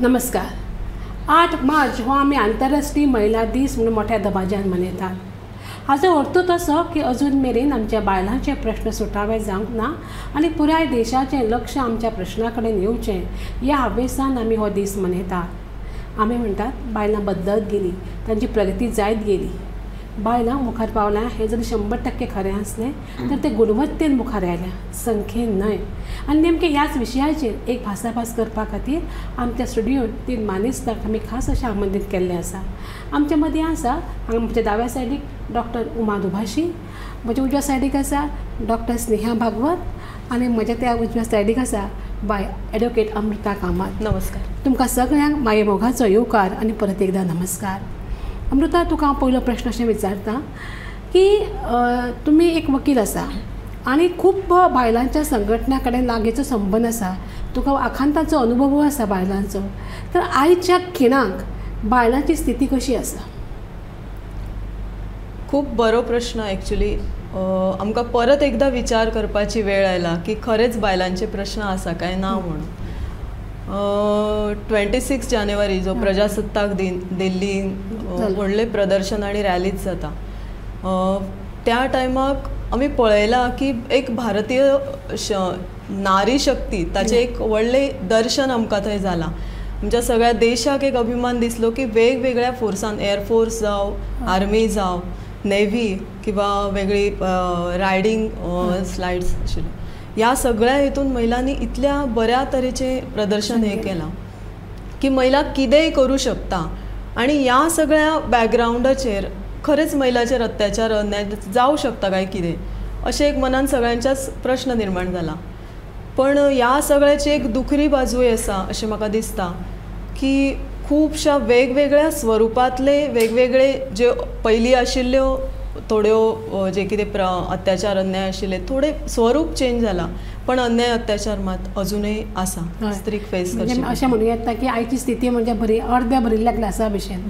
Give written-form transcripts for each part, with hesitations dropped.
नमस्कार. 8 मार्च हो आमी आंतरराष्ट्रीय महिला दीस म्हणून मोठ्या दबाज्यान मनयतात. हाचो अर्थूच असो की अजून मेरेन आमच्या बायलांचे प्रश्न सुटावे जावंक ना आनी पुराय देशाचें लक्ष आमच्या प्रश्ना कडेन येवचें ह्या हावेसान आमी हो दीस मनयतात. आमी म्हणटात बायलां बदलत गेली, तांची प्रगती जायत गेली, बायलां मुखार पावलां हें जरी 100% खरें आसलें तर तें गुणवत्तेन मुखार आयल्या, संख्येन न्हय. आनी नेमकें ह्याच विशयाचेर एक भासाभास करपा खातीर आमच्या स्टुडियोंत 3 मानेस्तांक आमी खास अशें आमंत्रीत केल्लें आसा. आमच्या मदीं आसा हांगा म्हज्या दाव्या सायडीक डॉक्टर उमा दुभाषी, म्हज्या उजव्या सायडीक आसा डॉक्टर स्नेहा भागवत आनी म्हज्या त्या उजव्या सायडीक आसा बाय एडवोकेट अमृता कामत. नमस्कार. तुमकां सगळ्यांक माये मोगाचो येवकार आनी परत एकदां नमस्कार. अमृता, तुका हांव पयलो प्रश्न अशें विचारता की तुमी एक वकील आसा आनी खूब बायलांच्या संघटना कडेन लागींचो संबंद आसा, तुका आखांताचो अनुभव आसा बायलांचो, तर आयच्या खिणाक बायलांची स्थिती कशी आसा? खूब बरो प्रश्न. एक्चुली आमकां परत एकदां विचार करपाची वेळ आयला की खरेंच बायलांचे प्रश्न आसा काय ना म्हणून. 26 जानेवारी जो प्रजासत्ताक दिन दिल्लीन व्हडलें प्रदर्शन आनी रॅलीज जाता, त्या टायमाक आमी पळयलां की एक भारतीय नारी शक्ती ताचें एक व्हडलें दर्शन आमकां थंय जालां. आमच्या सगळ्या देशाक एक अभिमान दिसलो की वेगवेगळ्या फोर्सान, एअरफोर्स जावं, आर्मी जावं, नेव्ही किंवा वेगळी रायडींग स्लायड्स आशिल्ल्यो, ह्या सगळ्या हितून महिलांनी इतल्या बऱ्या तरेचें प्रदर्शन हें केलां की महिला कितेंय करूं शकता. आनी ह्या सगळ्या बॅकग्रावंडाचेर खरेंच महिलाचेर अत्याचार अन्याय जावं शकता काय कितें अशें एक मनान सगळ्यांच्याच प्रश्न निर्माण जाला. पण ह्या सगळ्याची एक दुखरी बाजूय आसा अशें म्हाका दिसता की खुबश्या वेगवेगळ्या स्वरुपांतले वेगवेगळे जे पयलीं आशिल्ल्यो थोड्यो जे कितें अत्याचार अन्याय आशिल्ले थोडे स्वरूप चेंज जाला, पण अन्याय अत्याचार मात अजूनय आसा स्त्रीक फेस करचे. अशें म्हणूं येता की आयची स्थिती म्हणजे बरी अर्द्या भरिल्ल्या ग्लासा भशेन,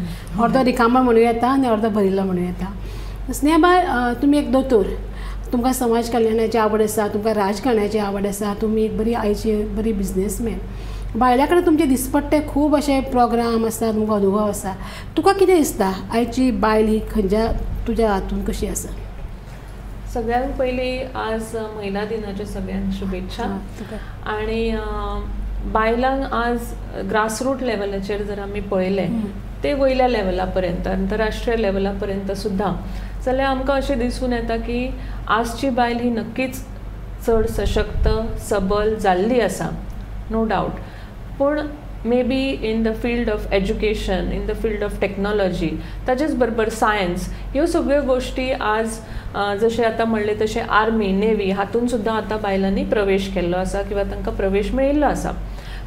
अर्दो रिकामो म्हणूं येता आनी अर्दो भरिल्लो म्हणूं येता. स्नेहाबाय, तुमी एक दोतोर, तुमकां समाज कल्याणाची आवड आसा, तुमकां राजकारणाची आवड आसा, तुमी एक बरी आयची बरी बिजनेसमॅन, बायलां कडेन तुमचे दिसपट्टे खूब अशे प्रोग्राम आसा, तुमकां अनुभव आसा, तुका कितें दिसता आयची बायल ही खंयच्या तुज्या हातून कशी आसा? सगळ्यांत पयलीं आज महिला दिनाच्यो सगळ्यांक शुभेच्छा. आनी बायलांक आज ग्रासरूट लेवलाचेर जर आमी पळयलें ते वयल्या लेवला पर्यंत, आंतरराष्ट्रीय लेवला पर्यंत सुद्दां जाल्यार आमकां अशें दिसून येता की आजची बायल ही नक्कीच चड सशक्त सबल जाल्ली आसा, नो डावट. पूण maybe in the field of education, in the field of technology, ताजेच बरोबर सायन्स, ह्यो सगळ्यो गोश्टी आज जशें आतां म्हणलें तशें आर्मी, नेव्ही हातून सुद्दां आतां बायलांनी प्रवेश केल्लो आसा किंवा तांकां प्रवेश मेळिल्लो आसा.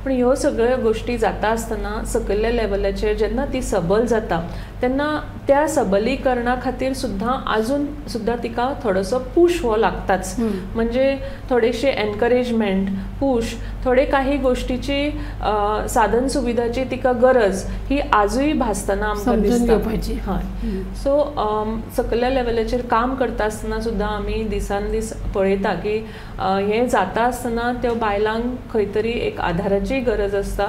पूण ह्यो सगळ्यो गोश्टी जाता आसतना सकयल्या लेवलाचेर जेन्ना ती सबल जाता तेन्ना त्या सबलीकरणा खातीर सुद्दां आजून सुद्दां तिका थोडोसो पूश हो लागताच. म्हणजे थोडेशे एनकरेजमेंट, पूश, थोडे काही गोश्टीची साधन सुविधाची तिका गरज ही आजूय भासतना आमकां दिसता. हय, सो सकयल्या लेवलाचेर काम करता आसतना सुद्दां आमी दिसान दीस पळयता की हें जाता आसतना त्या बायलांक खंय तरी एक आधाराची गरज आसता.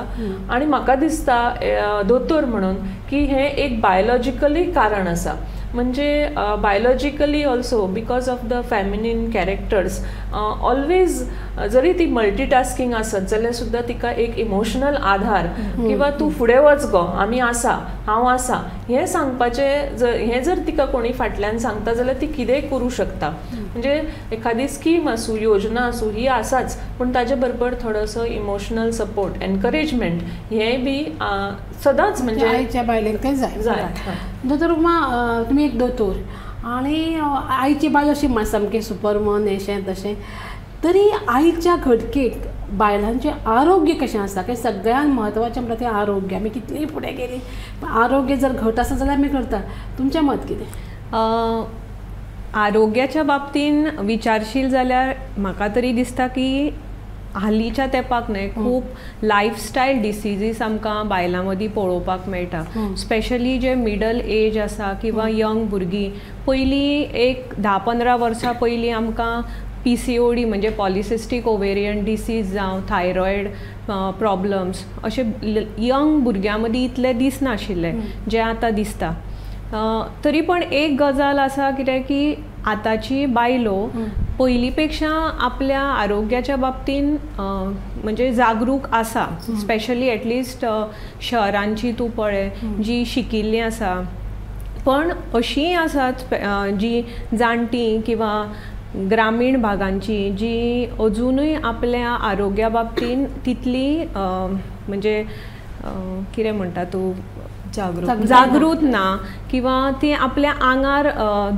आनी म्हाका दिसता दोतोर म्हणून की हें एक बायोलॉजिकली कारण आसा. म्हणजे biologically also because of the feminine characters always जरी ती मल्टीटास्किंग आसत जाल्यार सुद्दां तिका एक इमोशनल आधार किंवा तूं फुडें वच गो, आमी आसा, हांव आसा, हें सांगपाचें जर हें जर तिका कोणी फाटल्यान सांगता जाल्यार ती कितेंय करूं शकता. म्हणजे एखादी स्कीम आसूं, योजना आसूं, ही आसाच, पूण ताजे बरोबर थोडोसो इमोशनल सपोर्ट, एनकरेजमेंट हेंय बी सदांच म्हणजे आयच्या बायलेक तें जाय जाय. दोतोर उमा, तुमी एक दोतोर आनी आयची बायल अशी सामकी सुपरमन अशें तशें, तरी आयच्या घटकेक बायलांचें आरोग्य कशें आसा? की सगळ्यांत म्हत्वाचें म्हणल्यार तें आरोग्य. आमी कितलीं फुडें गेलीं पण आरोग्य जर घट आसा जाल्यार आमी करता. तुमचें मत कितें? आरोग्याच्या बाबतीन विचारशील जाल्यार म्हाका तरी दिसता की हालींच्या तेंपाक न्हय खूब लायफस्टायल डिसिजीस आमकां बायलां मदीं पळोवपाक मेळटा. स्पेशली जे मिडल एज आसा किंवा यंग भुरगीं. पयलीं एक 10-15 वर्सां पयलीं आमकां PCOD म्हणजे पॉलिसिस्टीक ओवेरियन डिसीज जावं थायरॉयड प्रॉब्लम्स अशे यंग भुरग्यां मदीं इतले दिसनाशिल्ले जे आतां दिसता. तरी पण एक गजाल आसा कितें की आतांची बायलो पयलीं पेक्षा आपल्या आरोग्याच्या बाबतीन म्हणजे जागरूक आसा. स्पेशली एटलिस्ट शहरांची तूं पळय जी शिकिल्लीं आसा, पण अशीय आसात जी जाणटी किंवा ग्रामीण भागांची जी अजुनूय आपल्या आरोग्या बाबतीन तितली म्हणजे कितें म्हणटा तूं जागृत ना किंवा ती आपल्या आंगार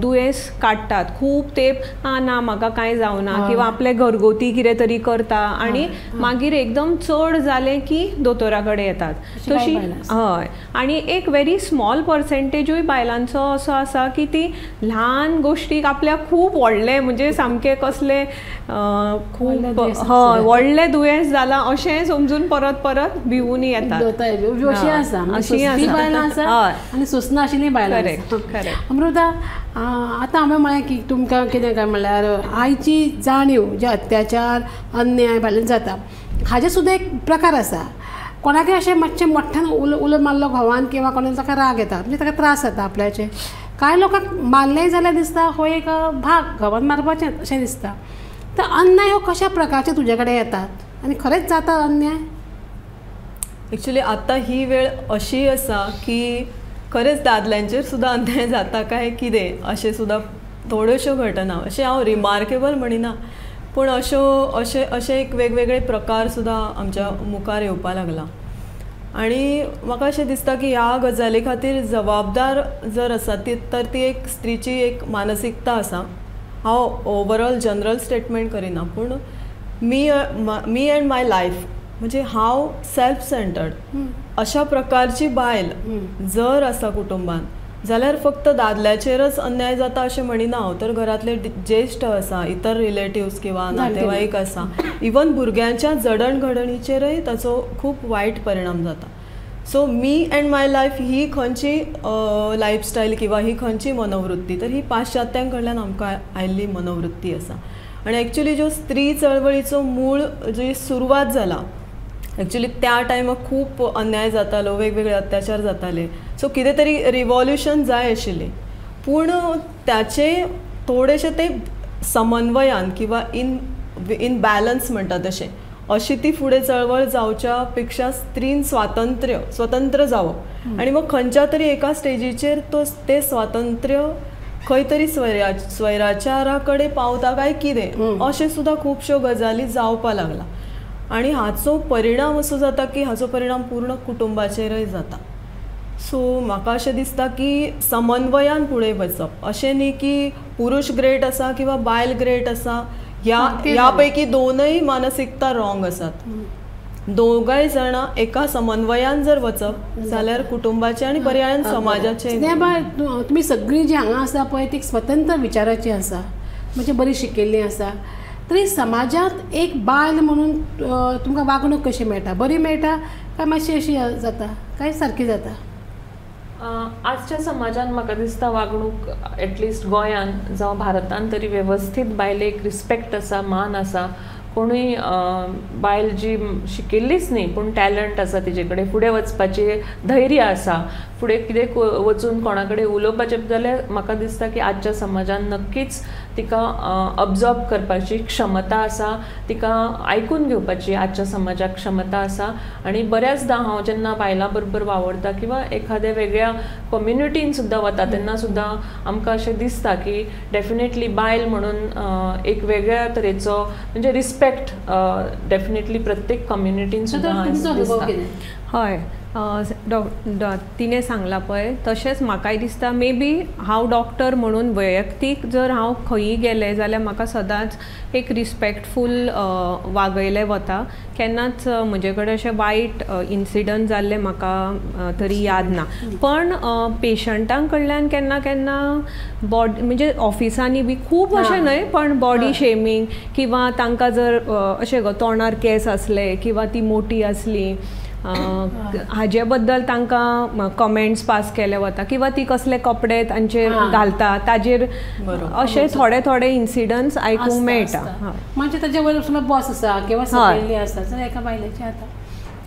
दुयेंस काडटात खूब तेप, ना म्हाका कांय जावना किंवा आपले घरगुती कितें तरी करता आनी मागीर एकदम चड जालें की दोतोरा कडेन येतात. तशी हय, आनी एक व्हेरी स्मॉल पर्सेंटेजूय बायलांचो असो आसा की ती ल्हान गोश्टीक आपल्याक खूब व्हडलें म्हणजे सामकें कसलें खूब हय व्हडलें दुयेंस जालां अशें समजून परत परत भिवून येतात. अशी आसा बायलां आसा आनी सोंसनाशिल्लीं बायलां. अमृता, आतां हांवें म्हळें की तुमकां कितें काय म्हणल्यार आयची जाणीव जे अत्याचार अन्याय बायलांक जाता हाजे सुद्दां एक प्रकार आसा. कोणाकय अशें मातशें मोठ्यान उलो मारलो घोवान किंवा कोणाक ताका राग येता, म्हणजे ताका त्रास जाता आपल्याचे. कांय लोकांक मारलेंय जाल्यार दिसता हो एक भाग घोवान मारपाचें अशें दिसता. तर अन्याय हो कशा प्रकारचे तुजे कडेन येतात आनी खरेंच जाता अन्याय? एक्चुअली आतां ही वेळ अशी आसा की खरेंच दादल्यांचेर सुद्दां अन्याय जाता काय कितें अशें सुद्दां थोड्योश्यो घटना, अशें हांव रिमार्केबल म्हणिना पूण अश्यो अशे अशे एक वेगवेगळे प्रकार सुद्दां आमच्या मुखार येवपा लागला. आनी म्हाका अशें दिसता की ह्या गजाली खातीर जबाबदार जर आसा ती तर ती एक स्त्रीची एक मानसिकता आसा. हांव ओवरऑल जनरल स्टेटमेंट करिना पूण मी एंड my life म्हणजे हांव सेल्फ सेंटर्ड अशा प्रकारची बायल जर आसा कुटुंबान जाल्यार फक्त दादल्याचेरच अन्याय जाता अशें म्हणिना हांव, तर घरांतले ज्येश्ठ आसा, इतर रिलेटिव्स किंवा नातेवाईक आसा, इवन भुरग्यांच्या जडणघडणीचेरय ताचो खूब वायट परिणाम जाता. So me and my life ही खंयची लायफस्टायल किंवा ही खंयची मनोवृत्ती, तर ही पाश्चात्यां कडल्यान आमकां आयिल्ली मनोवृत्ती आसा. आनी एक्चुअली ज्यो स्त्री चळवळीचो मूळ जी सुरवात जाला एक्चुअली त्या टायमाक खूब अन्याय जातालो, वेगवेगळे अत्याचार जाताले, सो कितें तरी रिवॉल्युशन जाय आशिल्लें पूण ताचे थोडेशे ते समन्वयान किंवा इन बॅलन्स म्हणटा तशें अशी ती फुडें चळवळ जावच्या पेक्षा स्त्रीन स्वातंत्र्य स्वतंत्र जावप आनी मग खंयच्या तरी एका स्टेजीचेर तो ते स्वातंत्र्य खंय तरी स्वैराचारा कडेन पावता काय कितें अशें सुद्दां खुबश्यो गजाली जावपा लागला. आनी हाचो परिणाम असो जाता की हाचो परिणाम पूर्ण कुटुंबाचेरय जाता. सो म्हाका अशें दिसता की समन्वयान फुडें वचप, अशें न्ही की पुरुष ग्रेट आसा किंवा बायल ग्रेट आसा, ह्या पैकी दोनय मानसिकता रॉंग आसात. दोगांय जाणां एका समन्वयान जर वचप जाल्यार कुटुंबाचे आनी पर्यायान समाजाचे. तुमी सगळीं जी हांगा आसा पळय ती स्वतंत्र विचाराची आसा, म्हणजे बरी शिकिल्ली आसा, तरी समाजांत एक बायल म्हणून तुमकां वागणूक कशी मेळटा? बरी मेळटा काय मातशी अशी जाता काय सारकी जाता? आजच्या समाजान म्हाका दिसता वागणूक एटलिस्ट गोंयान जावं भारतान तरी वेवस्थीत बायलेक रिस्पेक्ट आसा, मान आसा. कोणूय बायल जी शिकिल्लीच न्ही पूण टॅलंट आसा तिजे कडेन, फुडें वचपाचें धैर्य आसा, फुडें कितें वचून कोणा कडेन उलोवपाचें जाल्यार म्हाका दिसता की आजच्या समाजान नक्कीच तिका अब्जॉर्ब करपाची क्षमता आसा, तिका आयकून घेवपाची आजच्या समाजाक क्षमता आसा. आनी बऱ्याचदां हांव जेन्ना बायलां बरोबर वावुरता किंवा एखाद्या वेगळ्या कम्युनिटीन सुद्दां वता तेन्ना सुद्दां आमकां अशें दिसता की डेफिनेटली बायल म्हणून एक वेगळ्या तरेचो म्हणजे रिस्पेक्ट डेफिनेटली प्रत्येक कम्युनिटीन सुद्दां दिसता. हय, तिणें सांगलां पळय तशेंच म्हाकाय दिसता. मे बी हांव डॉक्टर म्हणून वैयक्तीक जर हांव खंयी गेलें जाल्यार म्हाका सदांच एक रिस्पेक्टफूल वागयलें वता. केन्नाच म्हजे कडेन अशें वायट इन्सिडंट जाल्लें म्हाका तरी याद ना. पण पेशंटां कडल्यान केन्ना केन्ना बॉडी म्हणजे ऑफिसांनी बी खूब अशें न्हय पण बॉडी शेमिंग किंवा तांकां जर अशें गो तोंडार केंस आसले किंवा ती मोटी आसली हाजे बद्दल तांकां कमेंट्स पास केले वता किंवा ती कसले कपडे तांचेर घालता ताजेर अशे थोडे थोडे इन्सिडंट्स आयकूंक मेळटा. म्हणजे ताजे वयर समज बॉस आसा किंवा सकयल्ली आसा जाल्यार एका बायलेचें जाता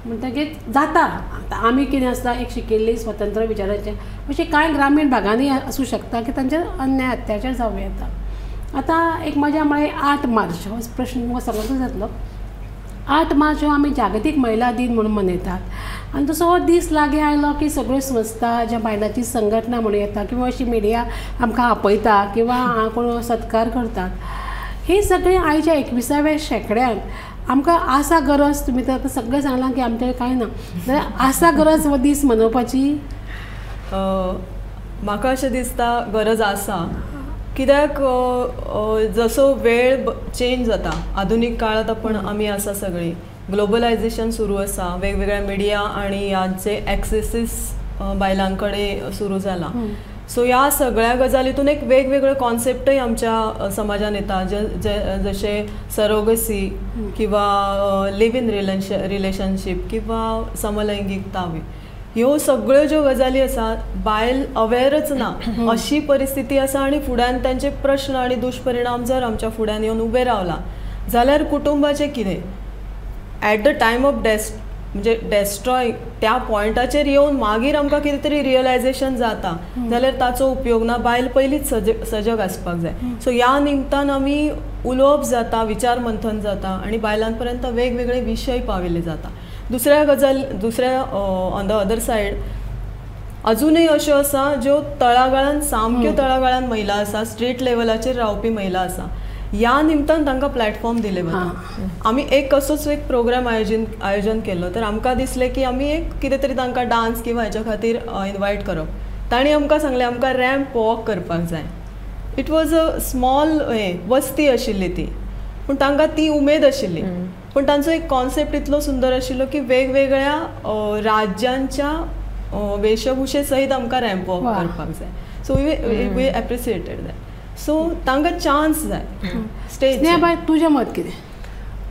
म्हणटकीर जाता. आतां आमी कितें आसता एक शिकिल्ली स्वतंत्र विचाराचें अशें कांय ग्रामीण भागांनी आसूं शकता की तांचेर अन्याय अत्याचार जावं येता. आतां एक मजा म्हळ्यार 8 मार्च हो प्रश्न तुमकां सगळ्यांकूच जातलो. 8 मार्च हो आमी जागतीक महिला दिन म्हणून मनयतात आनी तसो हो दीस लागीं आयलो की सगळ्यो संस्था ज्या बायलांची संघटना म्हणूं येता किंवा अशी मिडिया आमकां आपयता किंवा कोण सत्कार करतात. ही सगळीं आयच्या 21व्या शेंकड्यांत आमकां आसा गरज. तुमी तर आतां सगळें सांगलां की आमचें कांय ना जाल्यार आसा गरज हो दीस मनोवपाची? म्हाका अशें दिसता गरज आसा. कित्याक जसो वेळ चेंज जाता आधुनीक काळांत आपण आमी आसा सगळीं ग्लोबलायजेशन सुरू आसा, वेगवेगळ्या मिडिया आनी ह्याचे एक्सेसीस बायलां कडेन सुरू जाला. सो ह्या सगळ्या गजालीतून एक वेगवेगळे कॉन्सेप्टय आमच्या समाजान येता, जशे सरोगसी किंवा लिव इन रिलेशनशीप किंवा समलैंगिकता. ह्यो सगळ्यो ज्यो गजाली आसा बायल अवेरच ना अशी परिस्थिती आसा आनी फुड्यान तांचे प्रश्न आनी दुश्परिणाम जर आमच्या फुड्यान येवन उबे रावला जाल्यार कुटुंबाचें कितें at the time of death म्हणजे डेस्ट्रॉय त्या पॉयंटाचेर येवन मागीर आमकां कितें तरी रियलायजेशन जाता जाल्यार ताचो उपयोग ना. बायल पयलींच सजग आसपाक जाय. सो ह्या निमतान आमी उलोवप जाता, विचार मंथन जाता आनी बायलां पर्यंत वेगवेगळे विशय पाविल्ले जाता. दुसऱ्या गजाल दुसऱ्या ऑन the other side अजूनय अश्यो आसा ज्यो तळागाळान सामक्यो तळागाळान महिला आसा, स्ट्रीट लेवलाचेर रावपी महिला आसा. ह्या निमतान तांकां प्लॅटफॉर्म दिले वता. आमी एक असोच एक प्रोग्राम आयोजन केल्लो तर आमकां दिसलें की आमी एक कितें तरी तांकां डांस किंवा हेच्या खातीर इनवायट करप. तांणी आमकां सांगलें आमकां रॅम्प वॉक करपाक जाय. It was a small हें वस्ती आशिल्ली ती, पूण तांकां ती उमेद आशिल्ली. पूण तांचो एक कॉन्सेप्ट इतलो सुंदर आशिल्लो की वेगवेगळ्या राज्यांच्या वेशभूषे सहित आमकां रॅम्प वॉक करपाक जाय. So we appreciated that. So तांकां चान्स जाय स्टेज. स्नेहा, तुजें मत कितें?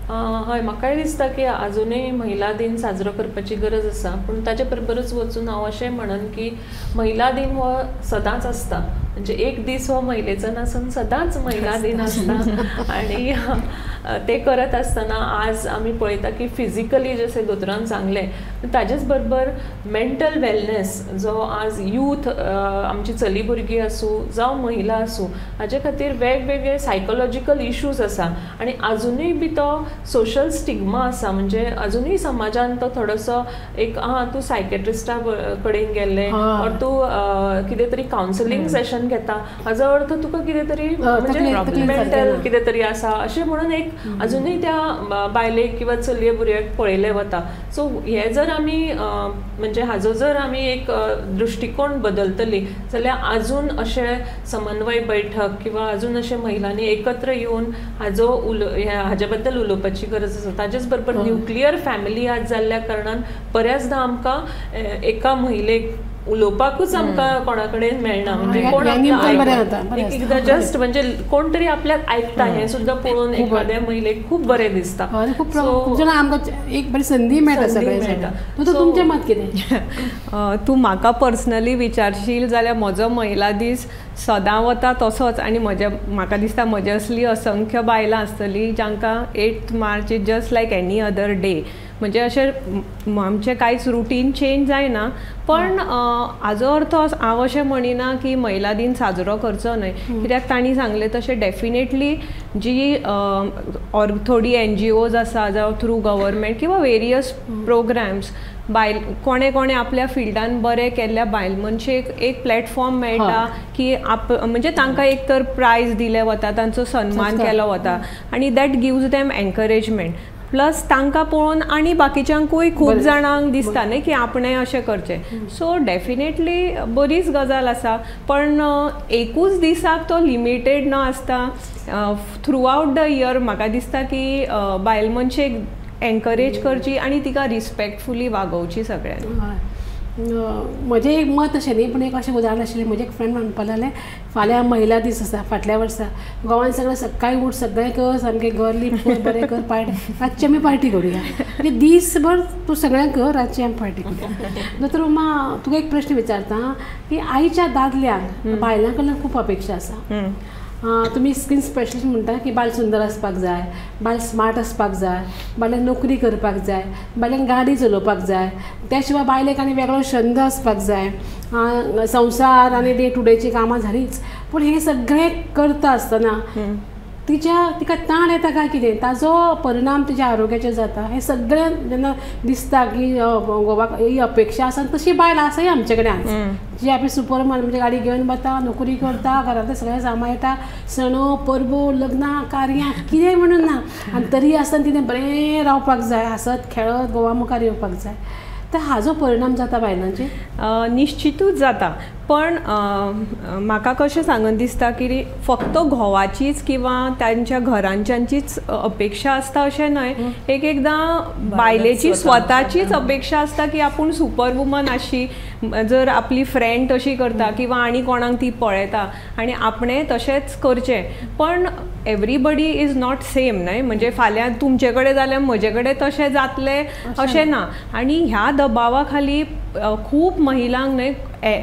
हय, म्हाकाय दिसता की आजुनूय महिला दिन साजरो करपाची गरज आसा. पूण ताजे बरोबरच वचून हांव अशें म्हणन की महिला दिन हो सदांच आसता, म्हणजे एक दीस हो महिलेचो नासून सदांच महिला दिन आसता. आनी ते करत आसतना आज आमी पळयता की फिजिकली जशें दोतोरान सांगलें ताजेच बरोबर मेंटल वेलनेस जो आज यूथ आमची चली भुरगीं आसूं जावं महिला आसूं हाजे खातीर वेगवेगळे सायकोलॉजिकल इश्यूज आसा आनी आजुनूय बी तो सोशल स्टिग्मा आसा. म्हणजे अजुनूय समाजान तो थोडोसो एक आं तूं सायकेट्रिस्टा कडेन गेल्लें ऑर तूं कितें तरी कावन्सिलींग सेशन घेता हाजो अर्थ तुका कितें तरी म्हणजे मेंटल कितें तरी आसा अशें म्हणून एक अजुनूय त्या बायलेक किंवा चलये भुरग्याक पळयलें वता. सो हे जर आमी म्हणजे हाजो जर आमी एक दृश्टिकोण बदलतली जाल्यार आजून अशे समन्वय बैठक किंवा अजून अशे महिलांनी एकत्र येवन हाजो हाजे बद्दल उलोवपाची गरज आसा. ताजेच बरोबर न्युक्लियर फॅमिली आज जाल्ल्या कारणान बऱ्याचदा आमकां एका महिलेक उलोवपाकूच आमकां कोणा कडेन मेळना. म्हणजे कोण एकदां जस्ट म्हणजे कोण तरी आपल्याक आयकता हें सुद्दां पळोवन एखाद्या महिलेक खूब बरें दिसता. खूब जाणां आमकां एक बरी संदी मेळटा सगळ्यांक. तुमचें मत कितें? तूं म्हाका पर्सनली विचारशील जाल्यार म्हजो महिला दीस सदां वता तसोच आनी म्हज्या म्हाका दिसता म्हजे असली असंख्य बायलां आसतलीं जांकां 8 March is just like any other day. म्हणजे अशें आमचें कांयच रुटीन चेंज जायना. पण हाजो अर्थ हांव अशें म्हणिना की महिला दिन साजरो करचो न्हय, कित्याक तांणी सांगलें तशें डेफिनेटली जी ऑर थोडी NGOs आसा जावं थ्रू गव्हर्मेंट किंवा वेरियस प्रोग्राम्स बायल कोणे कोणे आपल्या फिल्डान बरें केल्ल्या बायल मनशेक एक प्लॅटफॉर्म मेळटा की आप म्हणजे तांकां एक तर प्रायज दिले वता, तांचो सन्मान केलो वता आनी that gives them encouragement. Plus तांकां पळोवन आनी बाकीच्यांकूय खूब जाणांक दिसता न्ही की आपणें अशें करचें. सो डेफिनेटली बरीच गजाल आसा, पण एकूच दिसाक तो लिमिटेड न आसता थ्रू आवट the year म्हाका दिसता की बायल मनशेक एनकरेज करची आनी तिका रिस्पेक्टफुली वागोवची सगळ्यांनी. म्हजें एक मत अशें न्ही पूण एक अशें उदाहरण आशिल्लें, म्हजें एक फ्रेंड म्हणपाक लागलें फाल्यां महिला दीस आसा, फाटल्या वर्सा गोवान सगळें सकाळीं उठ सगळें कर सामकें घर लीप कर बरें कर पार्टी रातची आमी पार्टी करुया, म्हणजे दीसभर तूं सगळें कर रातची आमी पार्टी करुया. दोतोर उमा तुका एक प्रश्न विचारता की आयच्या दादल्यांक बायलां कडल्यान खूब अपेक्षा आसा. तुमी स्किन स्पेशलिस्ट म्हणटा की बायल सुंदर आसपाक जाय, बायल स्मार्ट आसपाक जाय, बायलान नोकरी करपाक जाय, बायलान गाडी चलोवपाक जाय, त्या शिवाय बायलेक आनी वेगळो छंद आसपाक जाय, संवसार आनी डे टू डेची कामां जालींच, पूण हें सगळें करता आसतना तिच्या तिका ताण येता काय कितें ताजो परिणाम तिच्या आरोग्याचेर जाता. हें सगळें जेन्ना दिसता की गोवाक ही अपेक्षा आसा तशी बायल आसाय आमचे कडेन आज जी आपली सुपरमॅन म्हणजे गाडी घेवन वता, नोकरी करता, घरांतलें सगळें सांबाळटा, सणो परबो लग्नां कार्यां कितें म्हणून ना, आनी तरी आसतना तिणें बरें रावपाक जाय, हांसत खेळत गोवा मुखार येवपाक जाय. तर हाजो परिणाम जाता बायलांचेर? निश्चितूच जाता, पण म्हाका कशें सांगन दिसता की फक्त घोवाचीच किंवा तांच्या घरांच्यांचीच अपेक्षा आसता अशें न्हय, एक एकदां बायलेची स्वताचीच अपेक्षा आसता की आपूण सुपर वुमन आसची, जर आपली फ्रेंड तशी करता किंवा आनी कोणाक ती पळयता आनी आपणें तशेंच करचें. पण एवरीबडी is not same न्हय, म्हणजे फाल्यां तुमचे कडेन जाल्यार म्हजे कडेन तशें जातलें अशें ना. आनी ह्या दबावा खाली खूब महिलांक न्हय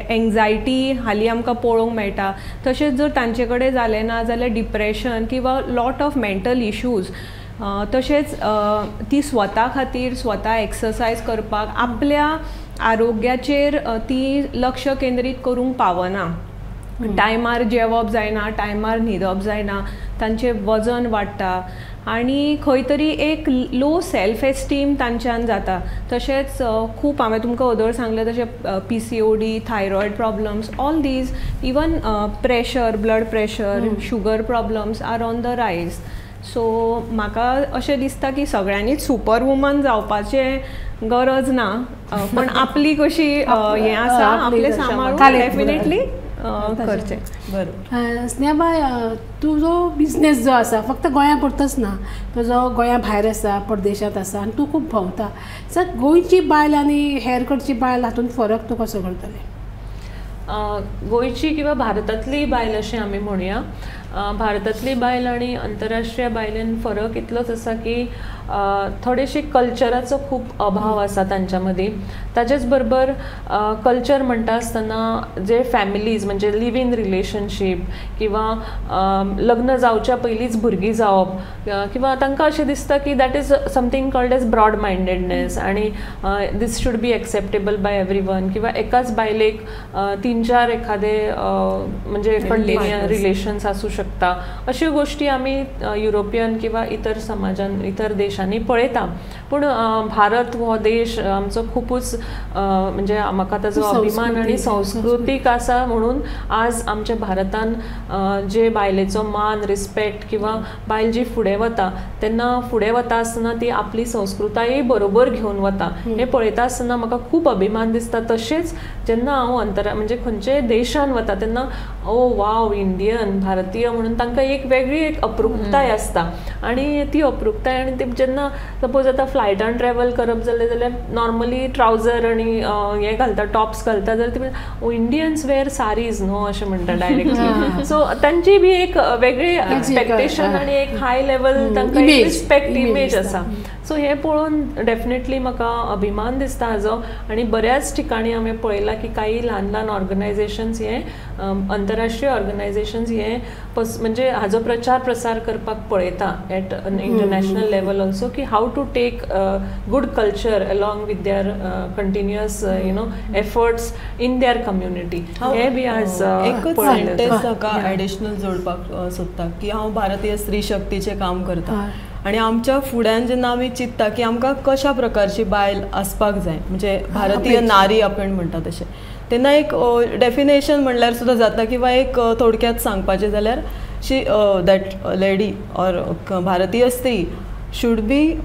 एंग्जायटी हालीं आमकां पळोवंक मेळटा, तशेंच जर तांचे कडेन जालें ना जाल्यार डिप्रेशन किंवा लॉट ऑफ मेंटल इश्यूज. तशेंच ती स्वता खातीर स्वता एक्सरसायज करपाक आपल्या आरोग्याचेर ती लक्ष केंद्रीत करूंक पावना, टायमार जेवप जायना, टायमार न्हिदप जायना, तांचें वजन वाडटा आनी खंय तरी एक लो सेल्फ एस्टीम तांच्यान जाता. तशेंच खूब हांवें तुमकां अदर सांगलें तशें PCOD, thyroid problems, all these, even pressure, blood pressure, sugar problems are on the rise. So म्हाका अशें दिसता की सगळ्यांनीच सुपर वुमन जावपाचें गरज ना, पण आपली कशी हें आसा आपलें सांबाळून डेफिनेटली करचें. बरोबर. स्नेहाबाय, तुजो बिजनेस जो आसा फक्त गोंया पुरतोच ना, तुजो गोंया भायर आसा, परदेशांत आसा आनी तूं खूब भोंवता. सर गोंयची बायल आनी हेर कडची बायल हातूंत फरक तूं कसो करतलें? गोंयची किंवा भारतांतली बायल अशें आमी म्हणुया, भारतांतली बायल आनी अंतरराष्ट्रीय बायलेन फरक इतलोच आसा की थोडेशी कल्चराचो खूब अभाव आसा तांच्या मदीं. ताजेच बरोबर कल्चर म्हणटा आसतना जे फॅमिलीज म्हणजे लिव इन रिलेशनशीप किंवा लग्न जावच्या पयलींच भुरगीं जावप किंवा तांकां अशें दिसता की that is something called as broad mindedness आनी this should be acceptable by every one, किंवा एकाच बायलेक 3-4 एखादे म्हणजे कंटिन्यू रिलेशन्स आसूं शकता. अश्यो गोश्टी आमी युरोपियन किंवा इतर समाजान इतर देशांनी पळयता. पूण भारत हो देश आमचो खुबूच म्हणजे म्हाका ताजो अभिमान आनी संस्कृतीक आसा म्हणून आज आमच्या भारतान जे बायलेचो मान रिस्पेक्ट किंवा बायल जी फुडें वता तेन्ना फुडें वता आसतना ती आपली संस्कृताय बरोबर घेवन वता हें पळयता आसतना म्हाका खूब अभिमान दिसता. तशेंच जेन्ना हांव अंतरा म्हणजे खंयच्याय देशान वता तेन्ना ओ वाव इंडियन भारतीय म्हणून तांकां एक वेगळी एक अप्रुपताय आसता आनी ती अप्रुपताय आनी ते जेन्ना सपोज आतां फ्लायटान ट्रॅवल करप जालें जाल्यार नॉर्मली ट्रावजर आनी हें घालता, टॉप्स घालता जाल्यार ती इंडियन्स वेर सारीज न्हू अशें म्हणटा डायरेक्टली. सो तांची बी एक वेगळी एक्सपेक्टेशन आनी एक हाय लेवल तांकां रिस्पेक्ट इमेज आसा. सो हें पळोवन डेफिनेटली म्हाका अभिमान दिसता हाजो. आनी बऱ्याच ठिकाणी हांवें पळयलां की काही ल्हान ल्हान ऑर्गनायझेशन्स हे अंतरराष्ट्रीय ऑर्गनायझेशन्स हे म्हणजे हाजो प्रचार प्रसार करपाक पळयता एट इंटरनॅशनल लेवल ऑल्सो की how to take good culture along with their continuous you know efforts in their community. हे बी आज एकच सेंटेन्स हाका एडिशनल जोडपाक सोदता की हांव भारतीय स्त्री शक्तीचें काम करता आनी आमच्या फुड्यान जेन्ना आमी चिंतता की आमकां कशा प्रकारची बायल आसपाक जाय, म्हणजे भारतीय नारी आपण म्हणटा तशें, तेन्ना एक डेफिनेशन म्हणल्यार सुद्दां जाता किंवा एक थोडक्यात सांगपाचें जाल्यार शी that lady or भारतीय स्त्री should be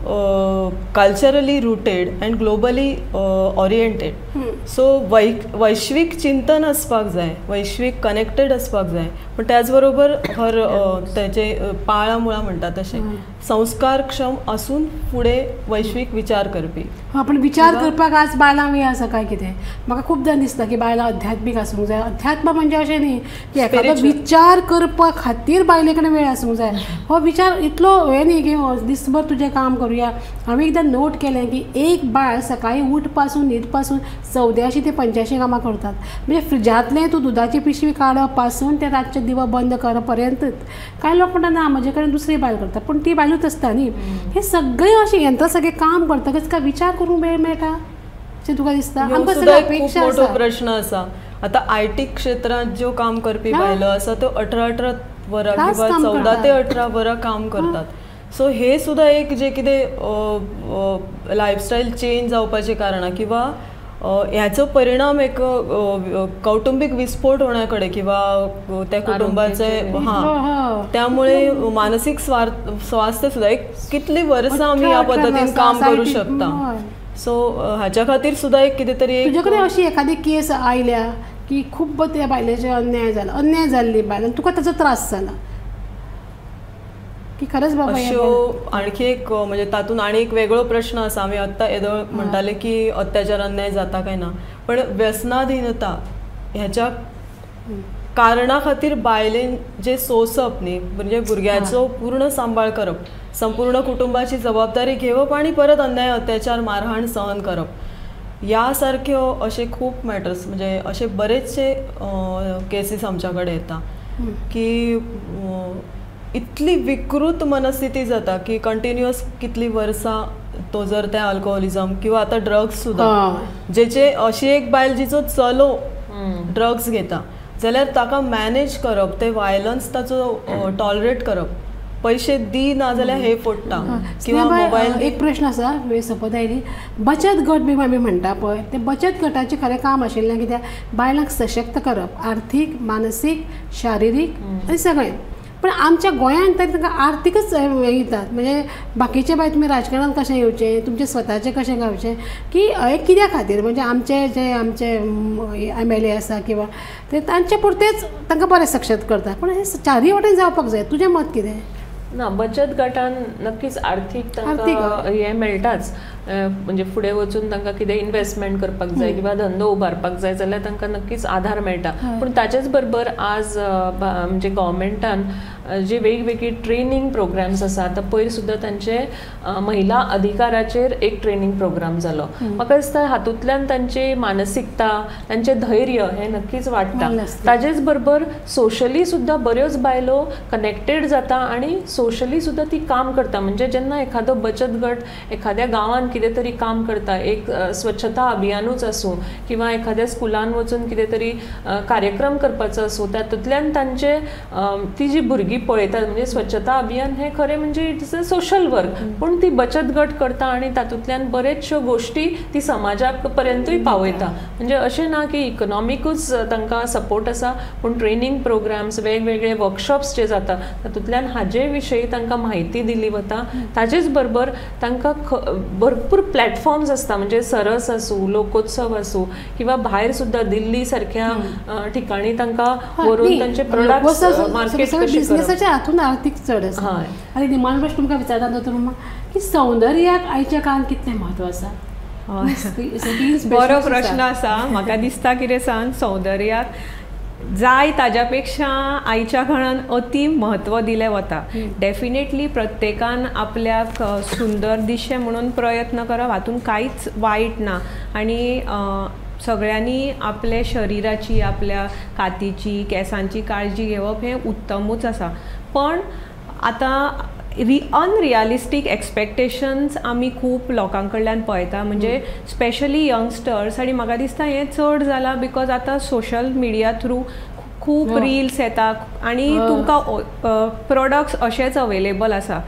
culturally rooted and globally oriented. So वैश्वीक चिंतन आसपाक जाय, वैश्वीक कनेक्टेड आसपाक जाय, पण त्याचबरोबर हर त्याचे पाळां मुळां म्हणटा तशें संस्कारक्षम आसून फुडें वैश्वीक विचार करपी. पण विचार करपाक आज बायलां वेळ आसा काय कितें? म्हाका खुबदां दिसता की बायलां अध्यात्मीक आसूंक जाय. अध्यात्म म्हणजे अशें न्ही की एखादो विचार करपा खातीर बायले कडेन वेळ आसूंक जाय. हो विचार इतलो हें न्ही की दिसभर तुजें काम करुया. हांवें एकदां नोट केलें की एक बायल सकाळीं उठपासून न्हीदपासून 84 ते 85 कामां करतात. म्हणजे फ्रिजांतलें तूं दुदाची पिशवी काडप पासून ते रातचें दिवो बंद करप पर्यंतच. कांय लोक म्हणटा ना म्हजे कडेन दुसरी बायल करता, पूण ती बायलूच आसता न्ही. हे सगळें अशें यंत्र सगळें काम करतकच काय विचार करूंक वेळ मेळटा अशें तुका दिसता? आमकां सगळ्यो अपेक्षा मोठो आसा. प्रश्न आसा. आतां IT क्षेत्रांत ज्यो काम करपी बायलो आसा त्यो 18-18 वरां किंवा 14 ते 18 वरां काम करतात. सो हे सुद्दां एक जे कितें लायफस्टायल चेंज जावपाचें कारणां किंवा ह्याचो परिणाम एक कौटुंबीक विस्फोट होण्या कडेन किंवा त्या कुटुंबाचे हां, त्यामुळे मानसीक स्वास्थ्य सुद्दां एक कितली वर्सां आमी ह्या पद्दतीन काम करूं शकता. सो हाच्या खातीर सुद्दां एक कितें तरी तुजे कडेन अशी एखादी केस आयल्या की खूब त्या बायलेचेर अन्याय जाला, अन्याय जाल्ली बायल आनी तुका ताचो त्रास जाला की खरंच बाबा अश्यो आणखी एक म्हणजे तातूंत आनी एक वेगळो प्रश्न आसा. आमी आत्तां येदो म्हणटाले की अत्याचार अन्याय जाता काय ना, पण व्यसनाधीनता ह्याच्या कारणा खातीर बायलेन जे सोंसप न्ही, म्हणजे भुरग्याचो पूर्ण सांबाळ करप, संपूर्ण कुटुंबाची जबाबदारी घेवप आनी परत अन्याय अत्याचार मारहाण सहन करप, ह्या सारक्यो अशे खूब मॅटर्स म्हणजे अशे बरेचशे केसीस आमच्या कडेन येता की इतली विकृत मनस्थिती जाता की कंटिन्युअस कितली वर्सां तो जर त्या अल्कोहोलिझम किंवा आतां ड्रग्स सुद्दां, जेचे अशी एक बायल जिचो चलो ड्रग्स घेता जाल्यार ताका मॅनेज करप, ते वायलन्स ताचो टॉलरेट करप, पैसे दी ना जाल्यार हे फोडटा किंवा मोबायल. एक प्रश्न आसा, वेळ सोंपत आयली. बचत गट बी आमी म्हणटा पळय, ते बचत गटाचें खरें काम आशिल्लें कित्याक बायलांक सशक्त करप, आर्थीक, मानसीक, शारिरीक आनी सगळें. पण आमच्या गोंयांत तरी तांकां आर्थीकच हें दितात. म्हणजे बाकीचे बाय तुमी राजकारणांत कशें येवचें, तुमचें स्वताचें कशें गावचें की हें कित्या खातीर म्हणजे आमचे जे आमचे MLA आसा किंवा ते तांचे पुरतेच तांकां बरें सक्षत करता, पूण हें चारूय वटेन जावपाक जाय. तुजें मत कितें? ना, बचत गटान नक्कीच आर्थीक तांकां हें मेळटाच, म्हणजे फुडें वचून तांकां कितें इन्वेस्टमेंट करपाक जाय किंवा धंदो उबारपाक जाय जाल्यार तांकां नक्कीच आधार मेळटा. पूण ताचेच बरोबर आज म्हणजे गव्हर्मेंटान जे वेगवेगळी ट्रेनींग प्रोग्राम्स आसा, आतां पयर सुद्दां तांचे महिला अधिकाराचेर एक ट्रेनींग प्रोग्राम जालो. म्हाका दिसता हातूंतल्यान तांची मानसिकता, तांचें धैर्य हें नक्कीच वाडटा. ताजेच बरोबर सोशली सुद्दां बऱ्योच बायलो कनेक्टेड जाता आनी सोशली सुद्दां ती काम करता. म्हणजे जेन्ना एखादो बचत गट एखाद्या गांवांत कितें तरी काम करता, एक स्वच्छता अभियानूच आसूं किंवा एखाद्या स्कुलान वचून कितें तरी कार्यक्रम करपाचो आसूं, तातूंतल्यान तांचे ती जी भुरगीं पळयतात, म्हणजे स्वच्छता अभियान हें खरें म्हणजे it's a social work, पूण ती बचत गट करता आनी तातूंतल्यान बरेचश्यो गोश्टी ती समाजा पर्यंतूय पावयता. म्हणजे अशें ना की इकॉनॉमिकूच तांकां सपोर्ट आसा, पूण ट्रेनींग प्रोग्राम्स, वेगवेगळे वर्कशॉप्स जे जाता तातूंतल्यान हाजे विशयी तांकां म्हायती दिली वता. ताजेच बरोबर तांकां भरपूर प्लॅटफॉर्म्स आसता, म्हणजे सरस आसूं, लोकोत्सव आसूं किंवा भायर सुद्दां दिल्ली सारक्या ठिकाणी तांकां व्हरून तांचे प्रोडक्ट्स मार्केट कशें करप, हातून आर्थीक चड आसा. आनी निमाणो प्रश्न तुमकां विचारता दोतोर की सौंदर्याक आयच्या काळांत कितलें म्हत्व आसा? बरो प्रश्न आसा. म्हाका दिसता कितें सांग, सौंदर्याक जाय ताज्या पेक्षा आयच्या काळान अति म्हत्व दिलें वता. डेफिनेटली प्रत्येकान आपल्याक सुंदर दिसचें म्हणून प्रयत्न करप हातूंत कांयच वायट ना, आनी सगळ्यांनी आपल्या शरिराची, आपल्या कातीची, केंसांची काळजी घेवप हें उत्तमूच आसा. पण आतां अनरियलिस्टीक एक्सपेक्टेशन्स आमी खूब लोकां कडल्यान पळयता, म्हणजे स्पेशली यंगस्टर्स. आनी म्हाका दिसता हें चड जालां because आतां सोशल मिडिया थ्रू खूब रिल्स येता आनी तुमकां प्रोडक्ट्स अशेच अवेलेबल आसा,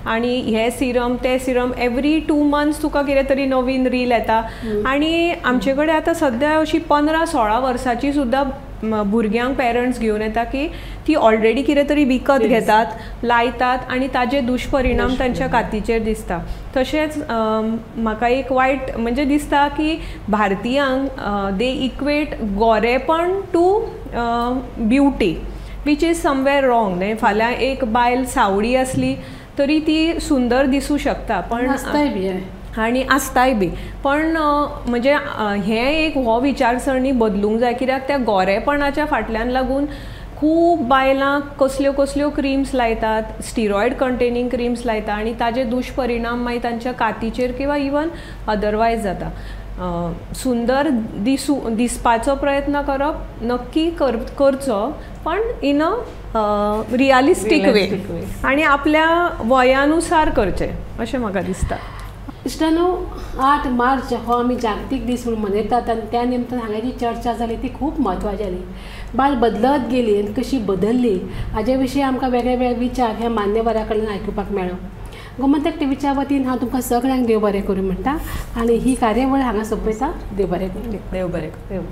आनी हे सिरम ते सिरम एवरी 2 मंथ्स तुका कितें तरी नवीन रील येता. आनी आमचे कडेन आतां सद्या अशी 15-16 वर्सांची सुद्दां भुरग्यांक पेरंट्स घेवन येता की ती ऑलरेडी कितें तरी विकत घेतात, लायतात आनी ताजे दुश्परिणाम तांच्या कातीचेर दिसता. तशेंच म्हाका एक वायट म्हणजे दिसता की भारतीयांक दे equate गोरेपण to beauty, which is somewhere wrong. न्ही, फाल्यां एक बायल सावळी आसली तरी ती सुंदर दिसूं शकता, पण आनी आसताय बी, पण म्हणजे हें एक हो विचारसरणी बदलूंक जाय, कित्याक त्या गोरेपणाच्या फाटल्यान लागून खूब बायलां कसल्यो कसल्यो क्रिम्स लायतात, स्टिरॉयड कंटेनिंग क्रिम्स लायता आनी ताजे दुश्परिणाम मागीर तांच्या कातीचेर किंवा इवन अदरवायज जाता. सुंदर दिसपाचो प्रयत्न करप नक्की करचो, पण इन अ रियलिस्टीक वे आनी आपल्या वयानुसार करचें अशें म्हाका दिसता. इश्टानो, 8 मार्च हो आमी जागतीक दीस म्हणून मनयतात आनी त्या निमतान हांगा जी चर्चा जाली ती खूब म्हत्वाची जाली. बायल बदलत गेली आनी कशी बदल्ली हाजे विशीं आमकां वेगळे वेगळे विचार ह्या मान्यवरा कडल्यान आयकुपाक मेळ्ळो. गोमंतक टीव्हीच्या वतीन हांव तुमकां सगळ्यांक देव बरें करूं म्हणटा आनी ही कार्यावळ हांगा सोंपयता. देव बरें करूं. देव बरें करूं.